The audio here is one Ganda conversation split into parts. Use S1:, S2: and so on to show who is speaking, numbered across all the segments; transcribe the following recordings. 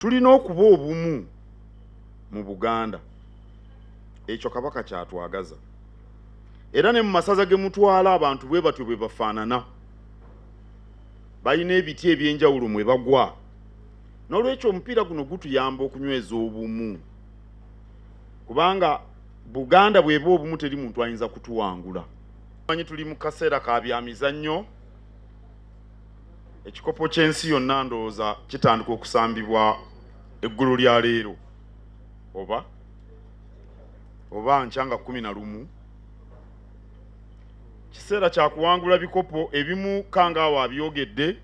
S1: Tulina okuba obumu mu Buganda. Ekyo Kabaka kyatwagaza. Era ne mu masaza ge mutwala abantu bwe batyo bwe bafaanana. Balina ebiti eby'enjawulo mwe bagwa. N'olwekyo omupiira guno gutuyamba okunyweza obumu. Kubanga Buganda bw'eba obumu teri muntu ayinza kutuwangula. Manyi tuli mu kaseera ka byamizannyo. Ekikopo ky'ensi yonna ndowooza kitandika okusambibwa eggulo lya leero oba nkya nga 11. Kiseera kya kuwangula bikopo ebimu Kangaawo abyogedde,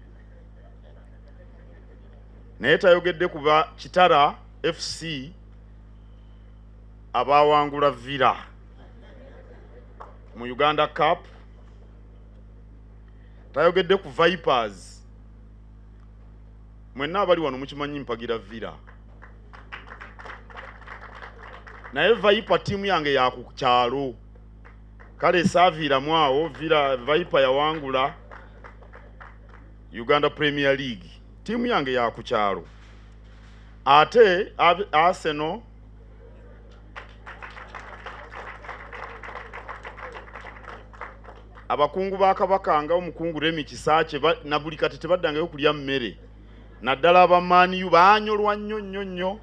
S1: naye tayogedde kuba Kitara FC abawangula Villa mu Uganda Cup, tayogedde ku Vipers. Mwenna abali wano mukimanyi mpagira Villa, naye Viper ttiimu yange ya ku kyalo, kale saaviiramu awo. Villa Viper yawangula Uganda Premier League, ttiimu yange ya ku kyalo. Ate Arsenal abakungu ba Kabaka nga omukungu Remi Kisaakye na buli kati tebaddangayo kulya mmere, naddala aba Man U baanyolwa nnyo nnyo nnyo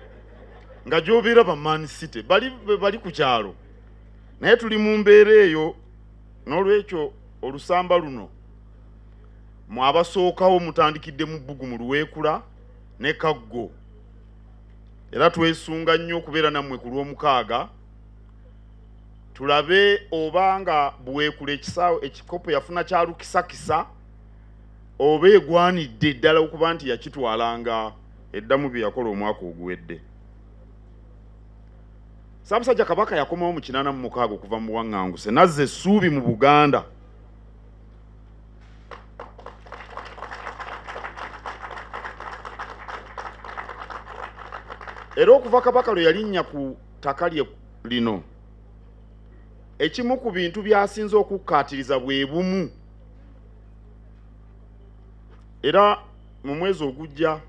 S1: nga gy'obeera ba Man City bali ku kyalo, naye tuli mu mbeera eyo. N'olwekyo olusamba luno mwabasookawo mutandikidde mu bbugu mu Luweekula ne Kaggo, era twesunga nnyo okubeera nammwe ku Lwomukaaga tulabe obanga Buweekula ekisaawe ekikopo yafuna kya lukisakisa oba egwanidde ddala okuba nti yakitwalanga eddamu bye yakola omwaka oguwedde. Ssaabasajja Kabaka yakomawo mu 86 okuva mu buwaŋŋanguse n'azza essuubi mu Buganda. Era okuva Kabaka lwe yalinnya ku ttaka lye lino, ekimu ku bintu by'asinze okukkaatiriza bwe bumu. Era mu mwezi ogujja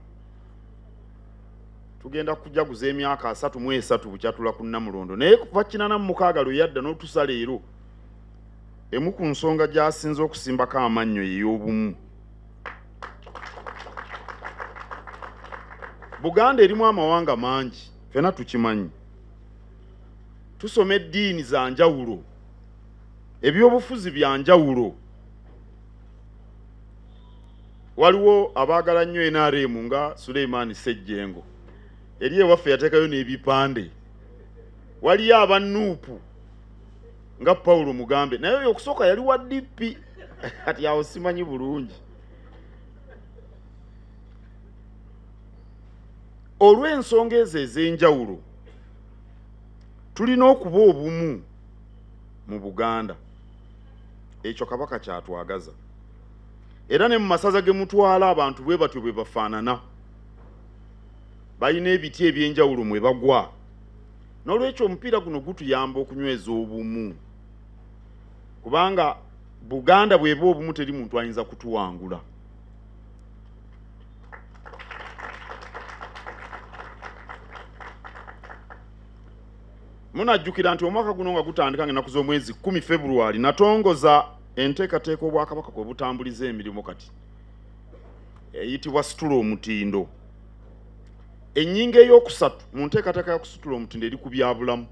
S1: tugenda kujaguza emyaka 33 bukyatula ku Nnamulondo, naye kuva 86 lwe yadda n'otusa leero, emu ku nsonga gy'asinze okusimbako amannyo ey'obumu. Buganda erimu amawanga mangi, ffenna tukimanyi. Tusoma eddiini za njawulo, ebyobufuzi bya njawulo. Waliwo abaagala nnyo NRM nga Suleiman Ssejjengo, eri ewaffe yateekayo n'ebipande. Waliyo aba Nuupu nga Paulo Mugambe, naye oyo okusooka yali wa DP, kati awo simanyi bulungi. Olw'ensonga ezo ez'enjawulo tulina okuba obumu mu Buganda. Ekyo Kabaka kyatwagaza. Era ne mu masaza ge mutwala abantu bwe batyo bwe bafaanana. Balina ebiti eby'enjawulo mwe bagwa. N'olwekyo omupiira guno gutuyamba okunyweza obumu, kubanga Buganda bw'eba obumu teri muntu ayinza kutuwangula. Munajjukira nti omwaka guno nga gutandika ng'ennaku z'omwezi 10 February natongoza enteekateeka Obwakabaka kwe butambuliza emirimu kati eyitibwa Situla Omutindo. Ennyingo ey'okusatu mu nteekateeka ya kusitula omutindo eri ku byabulamu.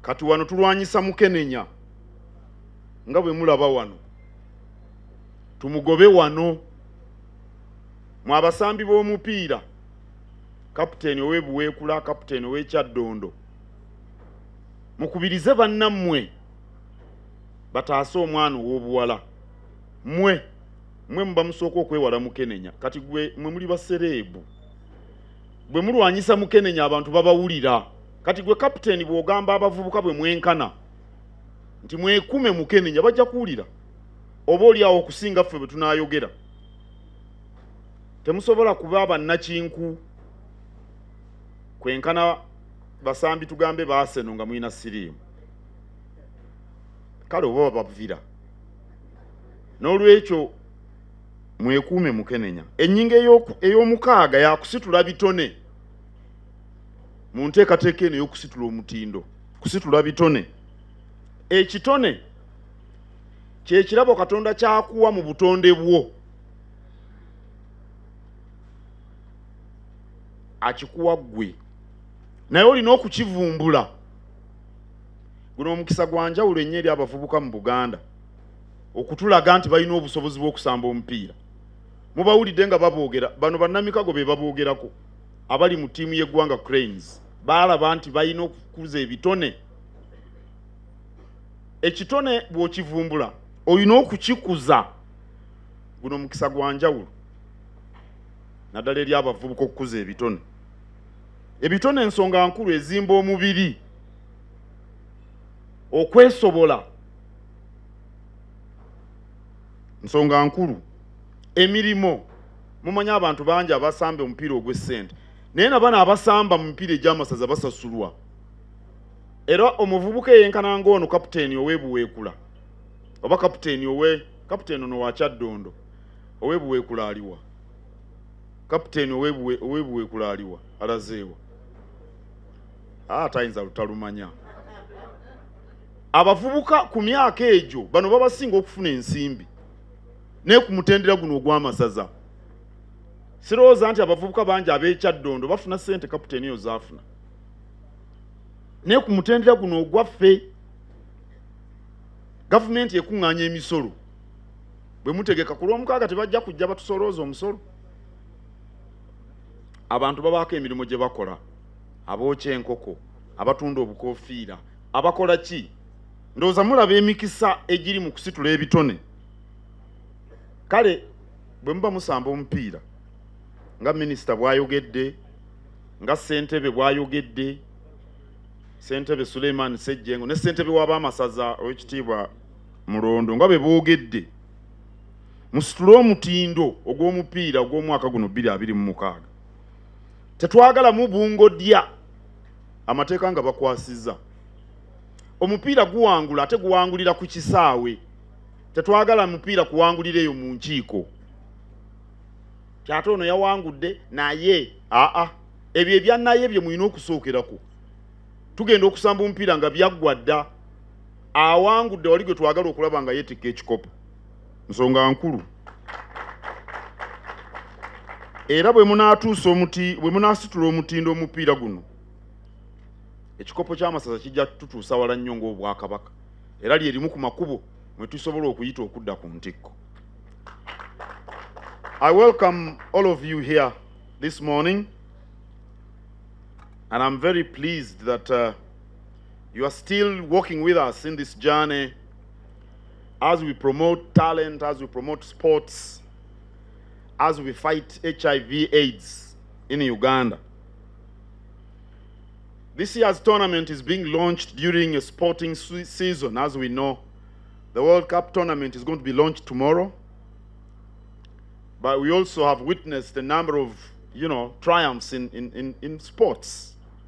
S1: Kati wano tulwanyisa mukenenya nga bwe mulaba wano, tumugobe wano. Mwe abasambi b'omupiira, kapiteeni ow'e Buweekula, kapiteeni ow'e Kyaddondo, mukubirize bannammwe bataase omwana ow'obuwala. Mmwe muba musooka okwewala mukenenya. Kati gwe mwe muli basereebu, bwe mulwanyisa mukenenya abantu babawulira. Kati gwe kapiteeni bw'ogamba abavubuka bwe mwenkana nti mwekume mukenenya, bajja kuwulira, oba oli awo okusinga ffe bwe tunaayogera. Temusobola kuba bannakinku kwenkana basambi tugambe baaseno nga mulina siriimu, kale oba babavira. N'olwekyo Mwekuume mukenenya. Ennyingo ey'omukaaga yakusitula bitone. Mu nteekateeka eno ey'okusitula omutindo, kusitula bitone. Ekitone kye kirabo Katonda kyakuwa mu butonde bwo, akikuwa ggwe, naye olina okukivumbula. Guno omukisa gwa njawulo ennyo eri abavubuka mu Buganda okutulaga nti balina obusobozi bw'okusamba omupiira. Mubawulidde nga baboogera, bano bannamikago be baboogerako abali mu ttiimu y'eggwanga Cranes, baalaba nti balina okukuza ebitone. Ekitone bw'okivumbula olina okukikuza. Guno omukisa gwa njawulo naddala eri abavubuka okukuza ebitone. Ebitone ensonga nkulu ezimba omubiri, okwesobola nsonga nkulu. Emirimu, mumanyi abantu bangi abasamba omupiira ogw'essente, naye na bano abasamba mu mipiira egy'amasaza basasulwa. Era omuvubuka eyenkana ng'ono kapiteeni ow'ebuweekula oba kapiteeni owe kapiteeni ono wa Kyaddondo ow'ebuweekula aliwa? Kapiteeni ow'ebuweekula aliwa? Alazeewa? Tayinza lutalumanya. Abavubuka ku myaka egyo bano babasinga okufuna ensimbi, naye ku mutendera guno ogw'amasaza sirowooza nti abavubuka bangi ab'ekyaddondo bafuna ssente kapiteeni eyo zaafuna. Naye ku mutendera guno ogwaffe gavumenti ekuŋŋaanya emisolo. Bwe mutegeka ku lwomukaaga tebajja kujja batusolooza omusolo. Abantu babaako emirimu gye bakola, abookya enkoko, abatunda obukofiira, abakola ki. Ndowooza mulaba emikisa egiri mu kusitula ebitone. Kale bwe muba musamba omupiira nga minisita bw'ayogedde, nga ssentebe bw'ayogedde, ssentebe Suleiman Ssejjengo ne ssentebe w'abamasaza ow'ekitiibwa Mulondo nga bwe boogedde, musitule omutindo ogw'omupiira ogw'omwaka guno 2026. Tetwagalamu bungodya, amateeka nga bakwasizza. Omupiira guwangula ate guwangulira ku kisaawe. Tetwagala mupiira kuwangulira eyo mu nkiiko. Kyate ono yawangudde naye aa ebyo ebya naye bye mulina okusookerako. Tugenda okusamba omupiira nga byaggwa dda. Awangudde wali gwe twagala okulaba nga yeetikka ekikopo. Nsonga nkulu. Era bwe munaatuusa omuti, bwe munaasitula omutindo omupiira guno, ekikopo ky'amasaza kijja tutuusa wala nnyo ng'Obwakabaka. Era lye limu ku makubo mwe tusobola okuyita okudda ku ntikko. I welcome all of you here this morning, and I'm very pleased that you are still walking with us in this journey as we promote talent, as we promote sports, as we fight HIV AIDS in Uganda. This year's tournament is being launched during a sporting season, as we know. The World Cup tournament is going to be launched tomorrow. But we also have witnessed a number of, triumphs in sports.